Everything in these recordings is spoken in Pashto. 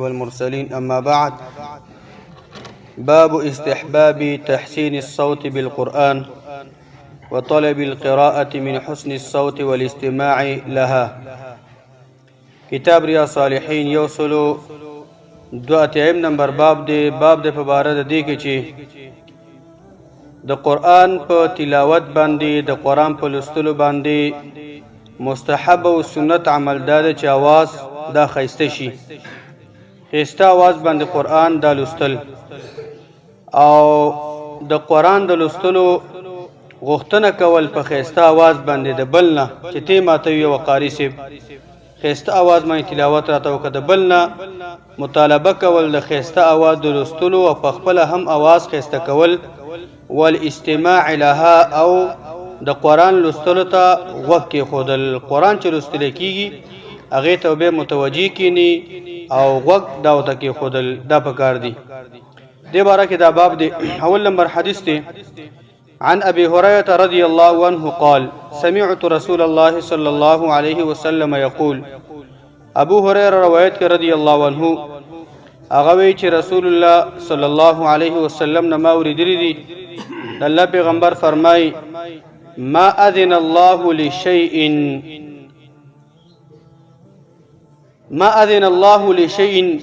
والمرسلين، أما بعد. باب استحباب تحسين الصوت بالقرآن وطلب القراءة من حسن الصوت والاستماع لها. کتاب ریا صالحین یوصلو دو اتیم نمبر باب دی. باب د په باره د دې کې چې د قرآن په تلاوت باندې، د قرآن په لوستلو باندې مستحب او سنت عمل دا دی چې اواز دا ښایسته شي، ښایسته اواز باندې قرآن دا لوستل او د قرآن د لوستلو غوښتنه کول په ښایسته اواز باندې د بل نه چې ته ماته وي وقاري صاحب ښایسته اواز باندې تلاوت راته وکړه. د بل نه مطالبه کول د ښایسته اواز د لوستلو او په خپله هم اواز ښایسته کول، والاستماع لها او د قرآن لوستلو ته غوږ کېښودل. قرآن چې لوستل کېږي هغې ته به متوجه کینی او غوږ دا ورته کېښودل دا پکار دي. دې باره کې دا باب دی. اول نمبر حدیث دی. عن أبي هريرة رضي الله عنه قال: سمعت رسول الله صلى الله عليه وسلم يقول. ابو هريره روایت کې رضی الله عنه، هغه وی چې رسول الله صلی الله علیه وسلم نه ما اوریدلی دي، الله پیغمبر فرمای: ما اذن الله لشيء، ما اذن الله لشيء،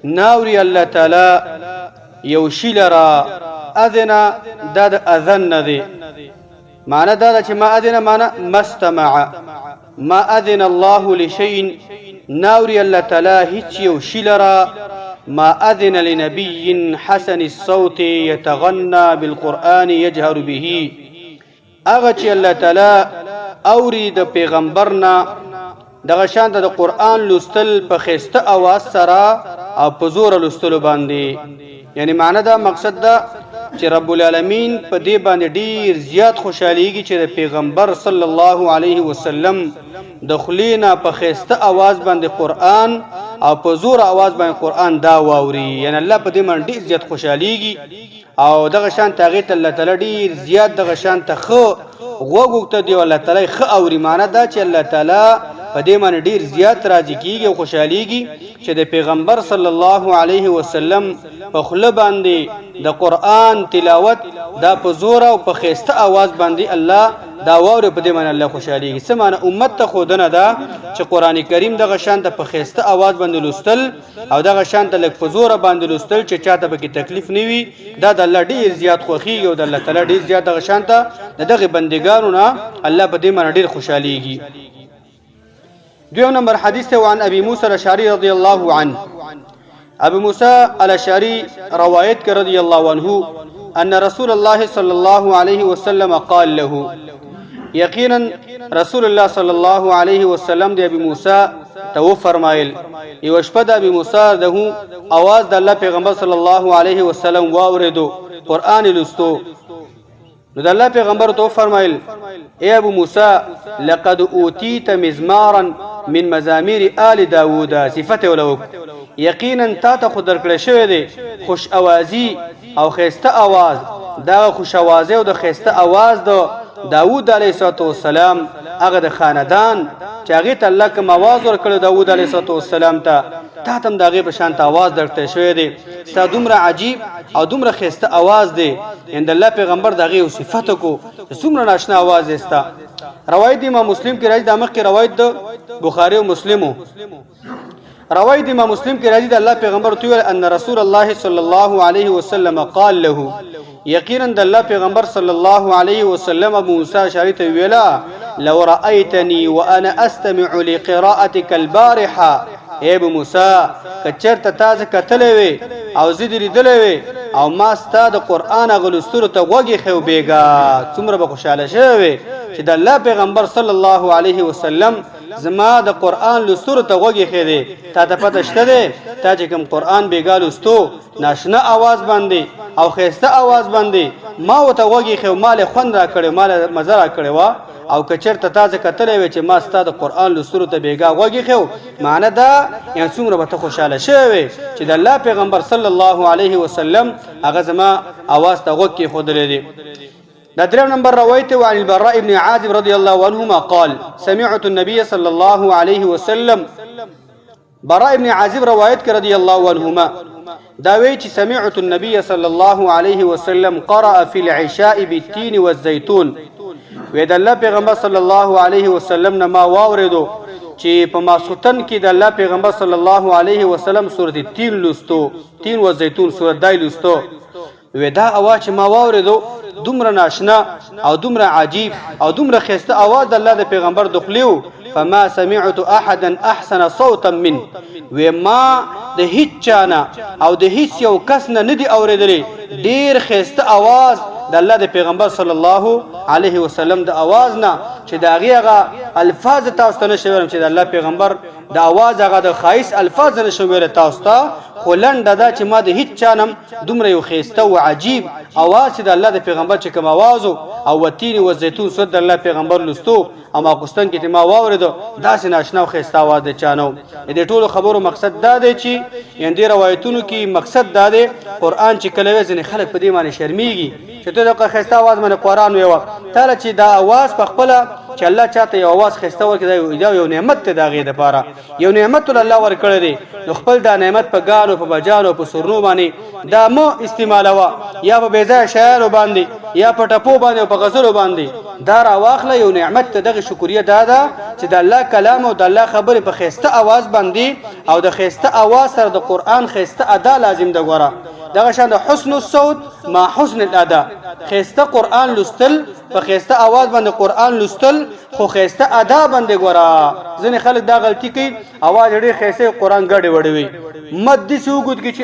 ناوري الله تعالی یو شی لرا. اذن دا د اذن نه دی، معنی دا چې ما اذن معنی مستمع. ما اذن الله لشيء، ناوري الله تعالی هیڅ یو شی لرا، ما اذن لنبي حسن الصوت يتغنى بالقرآن يجهر به. هغه چې الله تعالی اوري د پیغمبر نه دغه شان د قرآن لوستل په خسته اواز سره او په زور لوستلو باندې. یعنی معنی دا مقصد دا چې رب العالمین په دې باندې ډیر زیات خوشحالیږي چې د پیغمبر صلی الله علیه وسلم د خلینا په خسته اواز باندې قرآن او په زور اواز باندې قرآن دا واوري. یعنی الله په دې باندې ډیر زیات خوشحالیږي او دغه شان ته هغې ته الله تعالی ډیر زیات دغه شان ته ښه غوږ وکته دی او الله تعالی ښه اوري. معنی دا چې الله تعالی په دې باندې ډیر زیات راضي کیږي او خوشحالیږي چې د پیغمبر صلی الله علیه وسلم په خوله باندې د قرآن تلاوت دا په زور او په ښایسته اواز باندې الله دا واوري، په دې باندې الله خوشحالیږي. څه معنی؟ امت ته ښودنه ده چې قرآن کریم دغه شان ته په ښایسته اواز باندې لوستل او دغه شان ته لږ په زوره باندې لوستل چې چاته پکې تکلیف نه وي، دا د الله ډیر زیات خوښیږي او د الله تعالی ډیر زیات دغه شان ته د دغه بندګانو نه الله په دې باندې ډیر خوشحالیږي. دویم نمبر حدیث ته عن ابي موسى الاشعري رضی الله عنه، ابو موسى الاشعري روایت کې رضی الله عنه، ان رسول الله صلى الله عليه وسلم قال له، یقینا رسول الله صلی الله علیه وسلم د ابي موسی ته وفرمایل. یو شپه د ابي موسی ده اواز د الله پیغمبر صلی الله علیه وسلم واوریدو، قرآن لوستو، نو د الله پیغمبر ته فرمایل: اے ابو موسی، لقد اوتیت مزمارا من مزامیر آل داوود. صفت ولوک، یقینا تا ته خو درکړی شوی دی خوش اوازی او خسته اواز، دا خوش اوازه او د خسته اواز د داوود علیه السلام هغه د خاندان چې هغه ته الله کوم اواز ورکړ داوود علیه السلام ته، تا ته هم د هغې په شان ته اواز درکړی شوی دی. ستا دومره عجیب او دومره ښایسته اواز دی. یعنې د الله پیغمبر د هغې یو صفت کو چې څومره ناشنا اواز دی ستا. روایت امام مسلم کې راځي، د مخکې روایت د بخاري او مسلمو روایت امام مسلم کې راځي. د الله پیغمبر ته ویل ان رسول الله صلی الله علیه وسلم قال له، یقینا د الله پیغمبر صلی الله علیه وسلم ابو موسی اشعری ته ویلا: لو رأيتني وانا استمع لقراءتك البارحه. اے ابو موسی، کچرته تاسو کتلې وي او زه دې لیدلې وي او ما ستا د قرآن غلستلو ته غوږ ایښی و بېګا، څومره به خوشحاله شوی وې چې د الله پیغمبر صلی الله علیه وسلم زما د قرآن لوستلو ته غوږ ایښی دی. تا ته پته شته دی، تا چې کوم قرآن بېګا لوستو ناشنا اواز باندې او ښایسته اواز باندې، ما ورته غوږ ایښی و، ما له خوند راکړی، ما له مزه راکړې وه. او که چېرته تا ځه کتلی وی چې ما ستا د قرآن لوستلو ته بېګا غوږ ایښی و، معنی دا یعنې څومره به ته خوشحاله شوی وی چې د الله پیغمبر صلی الله علیه وسلم هغه زما اواز ته غوږ کېښودلی دی. دا دریم نمبر روایت. وعن البراء بن عازب رضی الله عنهما قال: سمعت النبي صلى الله عليه وسلم براء ابن عازب روایت کړ رضی الله عنهما، دا وی چې سمعت النبي صلی الله علیه وسلم قرأ في العشاء بالتين والزيتون. وی د الله پیغمبر صلی الله علیه وسلم نه ما واوریدو چې په ماسوتن کې د الله پیغمبر صلی الله علیه وسلم سورۃ تین لوستو، تین و زیتون سورۃ دای لوستو. وی دا اواز چې ما واورېدو دومره ناشنا او دومره عجیب او دومره ښایسته اواز د الله د پیغمبر د خولې و، فما سمعت احدا احسن صوتا من. وی ما د هیڅ چا نه او د هیڅ یو کس نه ندی اورېدلی ډیر ښایسته اواز د الله د پیغمبر صلی الله علیه وسلم د اواز نه، چې د هغې هغه الفاظ تاسو ته نشم ویلی، چې د الله پیغمبر د اواز هغه د ښایست الفاظ نشم ویلی تاسو ته. خو لنډه دا چې ما د هیڅ چا نه دومره یو ښایسته او عجیب اواز چې د الله د پیغمبر چې کوم اواز او وتین و زیتون سورت د الله پیغمبر لوستو او ماخوستن کې ما واورېدو، داسې ناشنا او ښایسته اواز د چا نه. د ټولو خبرو مقصد دا دی چې یعنې دې روایتونو کې مقصد دا دی، قرآن چې کله وایي، ځینې خلک په دې باندې شرمیږي چې ته دغه ښایسته اواز باندې قرآن ویوه. تاله چې دا اواز په خپله چې الله چاته یو اواز ښایسته ورکړي، دا یو نعمت دی، د هغې دپاره یو نعمت ول الله ورکړی دی. نو خپل دا نعمت په ګانو، په بجانو، په سرنو باندې دا مو استعمالوه، یا په بېځایه شیانو باندې، یا په ټپو باندې او په غزلو باندې دا راواخله. یو نعمت ته دغه شکریه دا ده چې د الله کلام او د الله خبرې په ښایسته اواز باندې او د ښایسته اواز سره د قرآن ښایسته ادا لازم ده. ګوره دغه شان د حسن الصوت ما حسن الادا، ښایسته قرآن لوستل، په ښایسته اواز باندې قرآن لوستل خو ښایسته ادا باندې. ګوره ځینې خلک دا غلطي کوي، اواز ډېر ښایسته، قرآن ګډې وډې وي، مد داسې اوږد کړي چې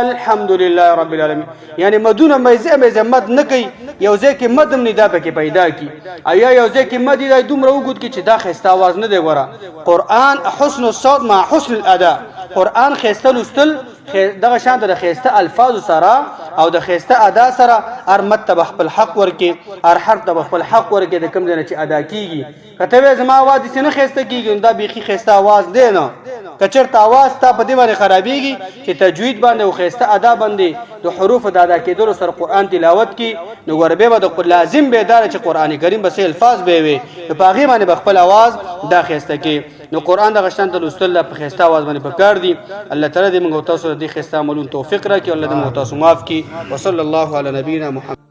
الحمدلله رب العالمین، یعنی مدونه مېزه مېزه مد نه کوي، یو ځای کې مد هم نه دا پکې پیدا کی، او یا یو ځای کې مد دی دومره اوږد کی چې دا ښایسته اواز نه دی. ګوره قرآن حسن الصوت مع حسن الادا، قرآن ښایسته لوستل دغه شان د ښایسته الفاظو سره او د ښایسته ادا سره، هر مد ته به خپل حق ورکې، هر حرف ته به خپل حق ورکې د کوم ځای نه چې ادا کیږي. که ته وایې زما اواز داسې نه ښایسته کیږي، نو دا بیخي ښایسته اواز دی نه. که چېرته اواز ستا په دې باندې خرابیږي چې تجوید باندې او ښایسته ادا باندې د حروفو د ادا کېدلو سره قرآن تلاوت کی، نو ګوره بیا به د لازم به دا چې قرآن کریم به څه الفاظ به وي، نو په هغې باندې به خپل اواز دا ښایسته کې. نو قرآن دغه شان ته لوستل په ښایسته اواز باندې پکار دي. الله تعالی دې موږ تاسو د دې ښایسته عملونو توفیق راکړي، الله دې موږ تاسو معاف کړي. وصلی الله علی نبینا محمد.